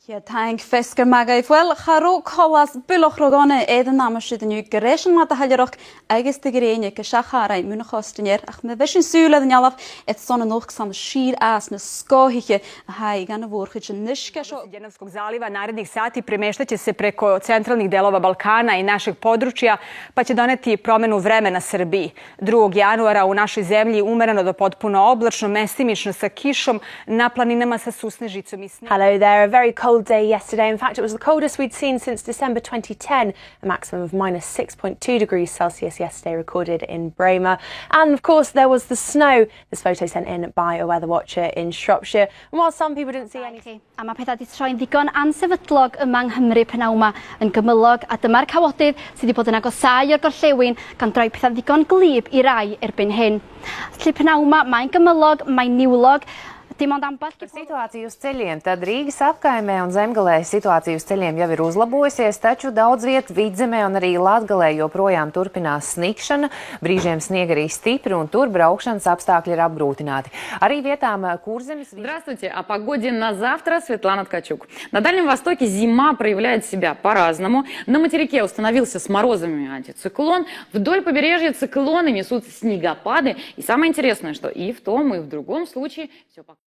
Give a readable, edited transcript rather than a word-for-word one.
Thank fisker magaibh. Bhuel, cha raibh colas builleach ródhona é den am siad inniu go réis an mada shoiléireach agus de ghréine go seach-charraig múna chostainéir ach má bheidh sin súil ar an ngealach et son an ucht san siar as na scáthaithe a haghaidh an mhórchuid sin uisce seo. Janarskog zaliva narednih sati premeštaće se preko centralnih delova Balkana i našeg područja, pa će doneti promenu vremena Srbiji. 2. januara u našoj zemlji umereno do potpuno oblačno, mestimično sa kišom, na planinama sa susnežicom i snegom. Hello there. A very cold day yesterday. In fact, it was the coldest we'd seen since December 2010. A maximum of minus 6.2 degrees Celsius yesterday recorded in Braemar. And of course, there was the snow. This photo sent in by a weather watcher in Shropshire. And while some people didn't see any... A mae pethau wedi troi'n ddigon ansefydlog yma yng Nghymru pnawn 'ma yn gymylog a dyma'r cawodydd sydd wedi bod yn agosáu o'r gorllewin gan droi pethau ddigon gwlyb i rai erbyn hyn. Felly pnawn 'ma mae'n gymylog, mae'n niwlog, dim ond ambell Par situāciju uz ceļiem. Tad Rīgas apkaimē un Zemgalē situācija uz ceļiem jau ir uzlabojusies, taču daudz viet Vidzemē un arī Latgalē joprojām turpinās snikšana. Brīžiem snieg arī stipri un tur braukšanas apstākļi ir apgrūtināti. Arī vietām Kurzemes Здравствуйте. О погоде на завтра Светлана Ткачук. На Дальнем Востоке зима проявляет себя по-разному. На материке установился с морозами антициклон. Вдоль побережья циклоны несут снегопады. И самое интересное, что и в том, и в другом случае все